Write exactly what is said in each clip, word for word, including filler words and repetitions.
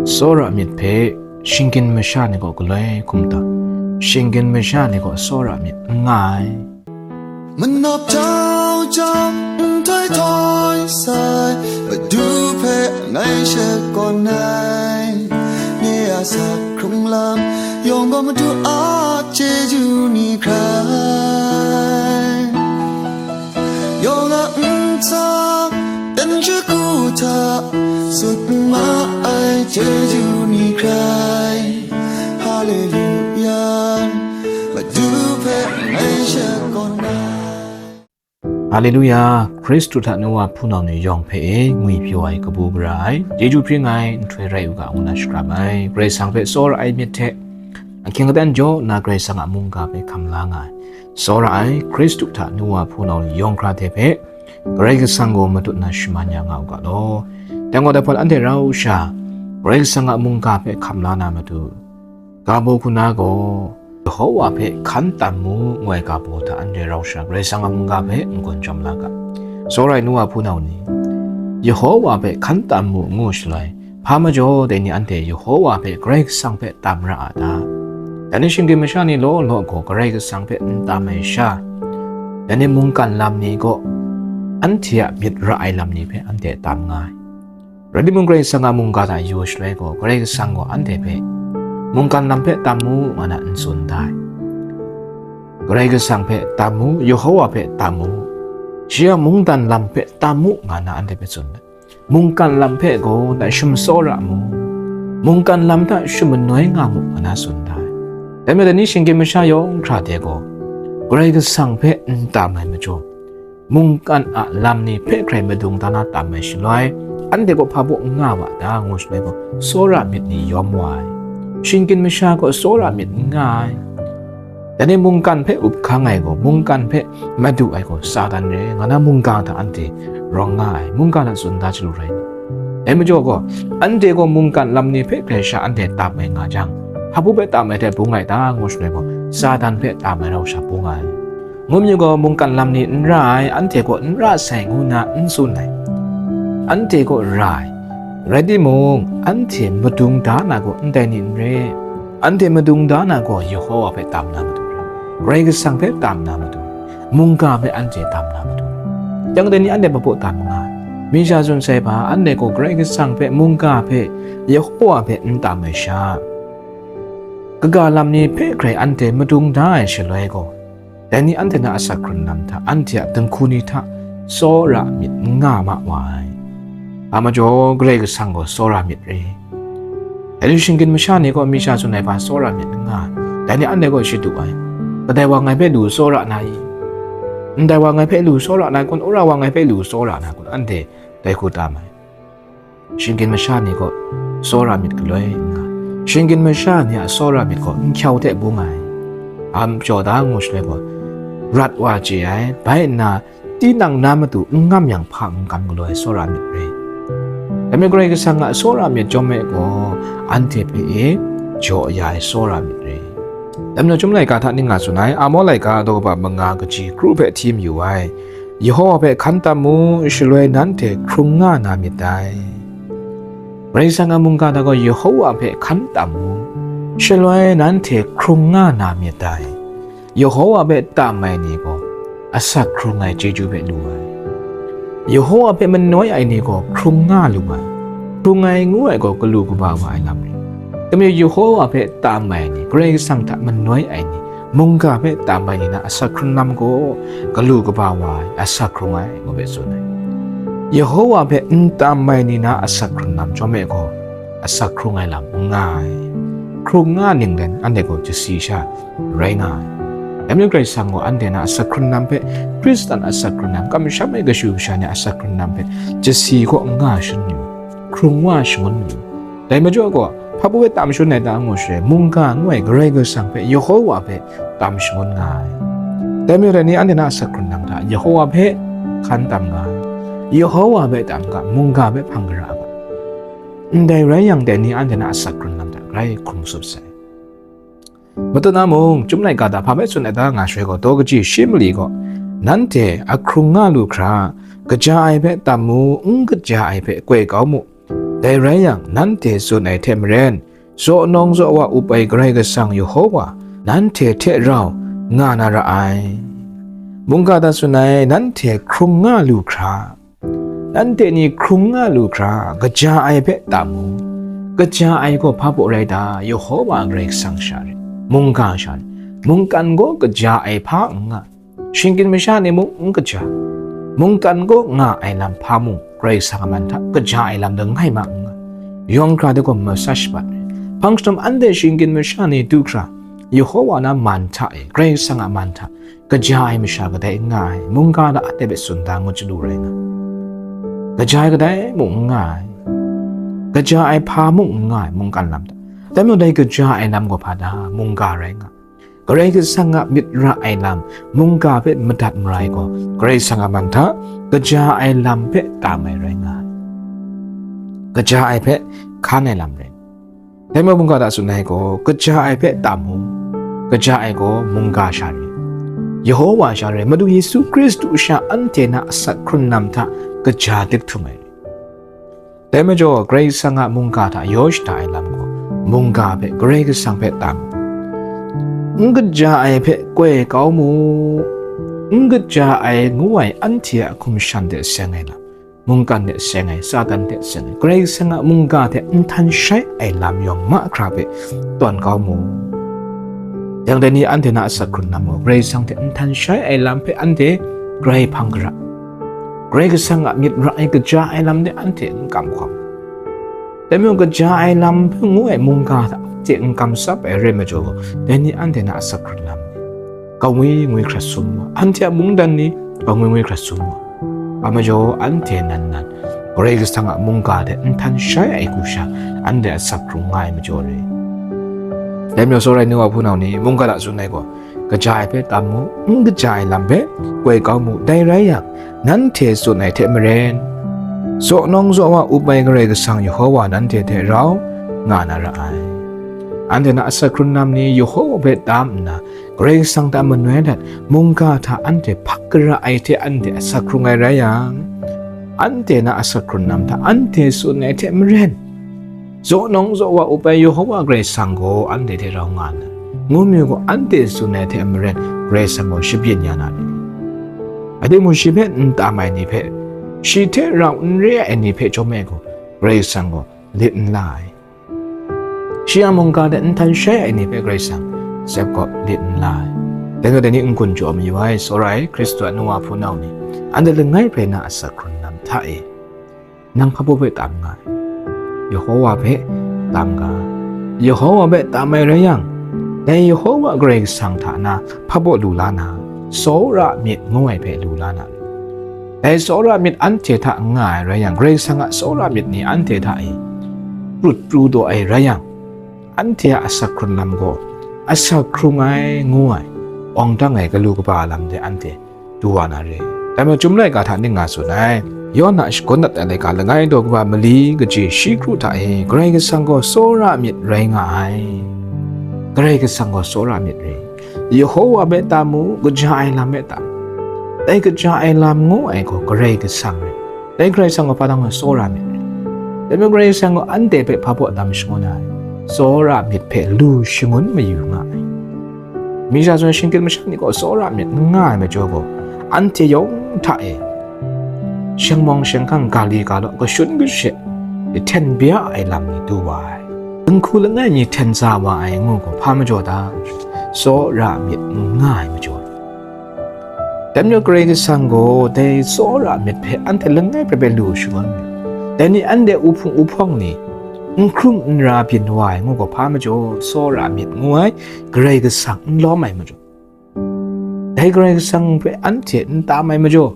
Tsawra myit hpe shinggyim masha ni gaw galoi hkum ta, shinggyim masha ni gaw tsawra myit n nga ai. Manawp jau jau, nhtoi htoi sai, Madu hpe ngai shakawn ai. Nye a asak hkrung lam yawng gaw Madu a chyeju ni hkrai. Yawng a ntsa, dan shagu hta, sut ma ai chyeju ni hkrai. Haleluya, Madu hpe ngai shakawn ai. Haleluya, Hkristu hta nu wa hpunau ni yawng hpe e ngwi pyaw ai kabu gara ai, chyeju hpring ai nhtoi rai u ga ngu na shakram ai. Karai Kasang hpe tsawra ai myit hte, ahkying aten jaw nna Karai Kasang a mungga hpe hkam la nga ai. Tsawra ai Hkristu hta nu wa hpunau ni yawng hkra hte hpe Karai Kasang gaw matut na shaman ya nga u ga law. Dai gaw, dai hpawt anhte rau sha, Karai Kasang a mungga hpe hkam la na matu, ga baw hku na gaw, Yehowa hpe hkan tam mu, ngu ai ga baw hta anhte rau sha Karai Kasang a mungga hpe n-gun chyawm la ga. Tsawra ai nu wa hpunau ni, Yehowa hpe hkan tam mu, ngu shaloi, hpa majaw dai ni anhte Yehowa hpe Karai Kasang hpe tam ra a ta? Dai ni shinggyim masha ni law law gaw Karai Kasang hpe n tam ai sha, dai ni mungkan lam ni gaw anhte a myit ra ai lam ni hpe anhte tam nga ai. Rai timung, Karai Kasang a mungga hta yu shaloi gaw, Karai Kasang gaw anhte hpe mungkan lam hpe tam mu, nga na n tsun da ai. Karai Kasang hpe tam mu, Yehowa hpe tam mu, shi a mungdan lam hpe tam mu, nga na anhte hpe tsun ai. Mungkan lam hpe gaw ndai shim tsawra mu, mungkan lam hta shim manoi nga mu, nga na tsun da ai. Dai majaw, dai ni shinggyim masha yawng hkra hte gaw, Karai Kasang hpe n tam ai majaw, mungkan a lam ni hpe hkrai madung da na tam ai shaloi, anhte gaw hpa baw n nga wa ta, ngu shaloi gaw, tsawra myit ni yawm wa ai. Shinggyim masha gaw tsawra myit n nga ai. Dai ni mungkan hpe up hkang ai gaw, mungkan hpe madu ai gaw Satan re, nga na mungga hta anhte rawng nga ai, mungga hta tsun da chyalu rai. Dai majaw gaw, anhte gaw mungkan lam ni hpe hkrai sha anhte tam ai nga jang, hpa baw hpe tam ai hte bung ai ta, ngu shaloi gaw, Satan hpe tam ai rau sha bung ai. Ngu mayu gaw, mungkan lam ni n ra ai, anhte gaw n ra sai, ngu na n tsun ai. Anhte gaw ra ai. Rai timung, anhte madung da na gaw ndai ni n re. Anhte madung da na gaw Yehowa hpe tam na matu re, Karai Kasang hpe tam na matu re, mungga hpe anhte tam na matu re. Yang dai ni anhte hpa baw tam nga ai. Mi sha tsun sai hpa, anhte gaw Karai Kasang hpe, mungga hpe, Yehowa hpe n tam ai sha, kaga lam ni hpe hkrai anhte madung da ai shaloi gaw, dai ni anhte na asak hkrung lam hta, anhte a dinghku ni hta tsawra myit n nga ma wa ai. Hpa majaw, Karai Kasang gaw tsawra myit re. Dai ni shinggyim masha ni gaw mi sha tsun ai hpa tsawra myit n nga ai. Dai ni anhte gaw shadu ai. Kadai wa ngai hpe lu tsawra na i? Ndai wa ngai hpe lu tsawra na kun, wora wa ngai hpe lu tsawra na kun, anhte dai hku tam ai. Shinggyim masha ni gaw tsawra myit galoi n nga ai. Shinggyim masha ni a tsawra myit gaw n hkyau hte bung ai. Am pyaw da ngu shaloi gaw, rat wa chye ai, bai nna, tinang na matu n ngam yang hpa n kam galaw ai tsawra myit re. Dai majaw, Karai Kasang a tsawra myit chyawm e gaw, anhte hpe e jaw ya ai tsawra myit re. Dai majaw, Chyum laika hta ning nga tsun ai, Amo laika daw kaba manga kaji kru hpe hti mayu ai, Yehowa hpe hkan tam mu, shaloi nanhte hkrung nga na myit dai. Karai Kasang a mungga hta gaw Yehowa hpe hkan tam mu, shaloi nanhte hkrung nga na myit dai. Yehowa hpe tam ai ni gaw asak hkrung ai chyeju hpe lu ai. Yehowa hpe manoi ai ni gaw hkrung nga lu ai. Hkrung ai ngu ai gaw galu kaba wa ai lam rai. Dai majaw, Yehowa hpe tam ai ni, Karai Kasang hta manoi ai ni, mungga hpe tam ai ni na asak hkrung lam gaw galu kaba wa ai, asak hkrung ai ngu hpe tsun ai. Yehowa hpe n tam ai ni na asak hkrung lam chyawm e gaw, asak hkrung ai lam n nga ai. Hkrung nga ninglen anhte gaw chyasi sha rai nga ai. Dai majaw, Karai Kasang gaw anhte na asak hkrung lam hpe, Hkristan asak hkrung lam, kamsham ai kashu kasha ni a asak hkrung lam hpe chyasi kaw n nga shangun yu, hkrung wa shangun yu. Dai majaw gaw, hpa baw hpe tam shangun ai ta ngu shaloi, mungga ngu ai Karai Kasang hpe, Yehowa hpe tam shangun nga ai. Dai majaw, dai ni anhte na asak hkrung lam hta Yehowa hpe hkan tam nga ai. Yehowa hpe tam ga, mungga hpe hpang gara ga. Ndai rai yang, dai ni anhte na asak hkrung lam hta grai hkrung tsup sai. Matut na mung, Chyum laika hta hpa hpe tsun ai ta nga shaloi gaw, daw kaji shi mali gaw, nanhte a hkrung nga lu hkra, kaja ai hpe tam mu, n kaja ai hpe koi kau mu, Dai rai yang, nanhte tsun ai hte maren, zaw nawng zaw wa up ai Karai Kasang Yehova nanhte hte rau nga na ra ai. Mungga hta tsun ai, nanhte hkrung nga lu hkra, nanhte ni hkrung nga lu hkra, kaja ai hpe tam mu. Kaja ai gaw hpa baw rai ta? Yehova Karai Kasang sha rai, mungga sha rai. Mungkan gaw kaja ai hpa n nga, shinggyim masha ni mung n kaja. Mungkan gaw nga ai lam hpa mung, Karai Kasang a man hta kaja ai lam langai ma n nga. Yawng hkra de gaw masa shabat ai. Hpang jahtum anhte shinggyim masha ni du hkra, Yehova na man hta e, Karai Kasang a man hta kaja ai masha kadai n nga ai. Mungga hta anhte hpe tsun da ngut chyalu rai nga. Kaja ai kadai mung n nga ai. Kaja ai hpa mung n nga ai, mungkan lam hta. Dai majaw dai kaja ai lam gaw hpa ta? Mungga rai nga. Karai Kasang a myit ra ai lam, mungga hpe madat marai gaw, Karai Kasang a man hta kaja ai lam hpe tam ai rai nga ai. Kaja ai hpe hkan ai lam rai. Dai majaw mungga hta tsun ai gaw, kaja ai hpe tam mu. Kaja ai gaw mungga sha rai, Yehova sha rai, Madu Yesu Hkristu sha anhte na asak hkrun lam hta kaja dik htum ai rai. Dai majaw, Karai Kasang a mungga hta yaw shada ai lam gaw, mungga hpe Karai Kasang hpe tam. N kaja ai hpe koi kau mu, n kaja ai ngu ai anhte a hkum shan de seng ai lam, mungkan de seng ai, Satan de seng ai, Karai Kasang a mungga hte n htan shai ai lam yawng mahkra hpe tawn kau mu. Yang dai ni anhte na asak hkrun lam gaw, Karai Kasang hte n htan shai ai lam hpe anhte grai hpang gara. Karai Kasang a myit ra ai kaja ai lam de anhte n kam hkawm. Dai majaw kaja ai lam hpe ngu ai mungga hta anhte n kamsap ai rai majaw gaw, dai ni anhte na asak hkrun lam ni kangwi ngwi hkrat sum wa, anhte a mungdan ni kangwi ngwi hkrat sum wa. Hpa majaw anhte nan nan, Karai Kasang a mungga hte n htan shai ai hku sha, anhte asak hkrung nga ai majaw re. Dai majaw, tsawra ai nu wa hpunau ni, mungga hta tsun ai gaw, kaja ai hpe tam mu, n kaja ai lam hpe koi kau mu. Dai rai yang, nanhte tsun ai hte maren, zaw nawng zaw wa up ai Karai Kasang Yehova nanhte hte rau nga na ra ai. Anhte na asak hkrun lam ni Yehova hpe tam nna, Karai Kasang hta manoi dat, mungga hta anhte hpak gara ai hte anhte asak hkrung ai rai yang, anhte na asak hkrun lam hta anhte tsun ai hte maren, zaw nawng zaw wa up ai Yehova Karai Kasang gaw anhte hte rau nga na, ngu mi gaw, anhte tsun ai hte maren Karai Kasang gaw shabyin ya na ni? A de mung, shi hpe n tam ai ni hpe, shi hte rau n re ai ni hpe chyawm ai gaw, Karai Kasang gaw lit n la ai. Shi a mungga hte n htan shai ai ni hpe Karai Kasang tsep kawp lit n la ai. Dai gaw dai ni n-gun jaw mayu ai, tsawra ai Hkristu a nu wa hpunau ni, anhte langai rai na asak hkrun lam hta e, nang hpa baw hpe tam nga ai? Yehova hpe tam ga. Yehova hpe tam ai rai yang, dai Yehova Karai Kasang hta na hpa baw lu la na, tsawra myit ngu ai hpe lu la na. Dai tsawra myit anhte hta n nga ai rai yang, Karai Kasang a tsawra myit ni anhte hta e prut pru taw ai rai yang, anhte a asak hkrun lam gaw, asak hkrung ai ngu ai, awng dang ai galu kaba lam de anhte du wa na re. Dai majaw, Chyum laika hta ning nga tsun ai, Yawhan a shagun dat ai laika langai daw kaba mali kaji shi kru hta e, Karai Kasang gaw tsawra myit rai nga ai. Karai Kasang gaw tsawra myit re. Yehova hpe tam mu, kaja ai lam hpe tam. Dai kaja ai lam ngu ai gaw Karai Kasang rai. Dai Karai Kasang gaw hpa tang gaw tsawra myit rai. Dai majaw Karai Kasang gaw anhte hpe hpa baw tam shangun ai, tsawra myit hpe lu shangun mayu nga ai. Mi sha zawn shinggyim masha ni gaw tsawra myit n nga ai majaw gaw, anhte yawng hta e sheng mawng sheng hkang, ga li ga law, kashun kashe, jahten bya ai lam ni du wa ai. Dinghku langai mi hten sa wa ai ngu gaw hpa majaw ta? Tsawra myit n nga ai majaw. Dai majaw Karai Kasang gaw dai tsawra myit hpe anhte langai hpe lu shangun myit. Dai ni anhte uhpung uhpawng ni n hkrum n ra byin wa ai ngu gaw hpa majaw, tsawra myit ngu ai Karai Kasang n lawm ai majaw. Dai Karai Kasang hpe anhte n tam ai majaw,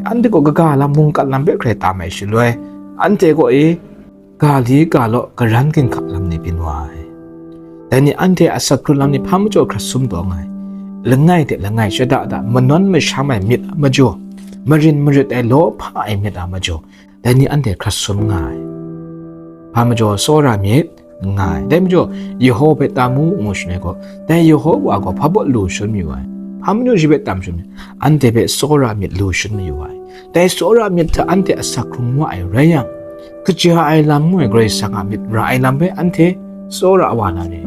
anhte gaw kaga lam, mungkan lam hpe hkrai tam ai shaloi, anhte gaw e, ga li ga law, karan ginhka lam ni byin wa ai. Dai ni anhte a asak hkrun lam ni hpa majaw hkrat sum taw nga ai. Langai hte langai shada da manawn masham ai myit a majaw, marin marit ai, lawhpa ai myit a majaw, dai ni anhte hkrat sum nga ai. Hpa majaw tsawra myit nga ai. Dai majaw, Yehova hpe tam mu, ngu shangun ai gaw, dai Yehova gaw hpa baw lu shangun mayu ai. Hpa majaw shi hpe tam shangun ai, anhte hpe tsawra myit lu shangun mayu ai. Dai tsawra myit hta anhte asak hkrung wa ai rai yang, Kaja ai lam ngu ai Karai Kasang a myit ra ai lam hpe anhte tsawra wa na re.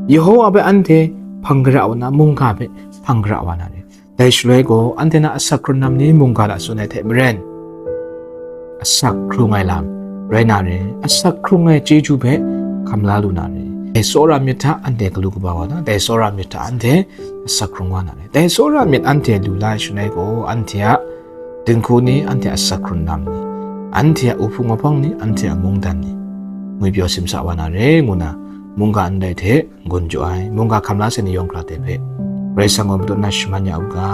Yehowa hpe anhte hpang gara wa na, mungga hpe hpang gara wa na re. Dai shaloi gaw, anhte na asak hkrung nam ni mungga la tsun ai hte maren, asak hkrung ai lam rai na re, asak hkrung ai chyeju hpe hkam la lu na re. Dai tsawra myit hta anhte galu kaba wa na, dai tsawra myit hta anhte asak hkrung wa na re. Dai tsawra myit anhte lu la ai shaloi gaw, anhte a dinghku ni, anhte a asak hkrung nam ni, anhte a uhpung uhpawng ni, anhte a mungdan ni, ngwipyaw simsa wa na re, ngu na mungga ndai hte n-gun jaw ai, mungga hkam la sai ni yawng hkra hte hpe Karai Kasang gaw matut na shaman ya u ga.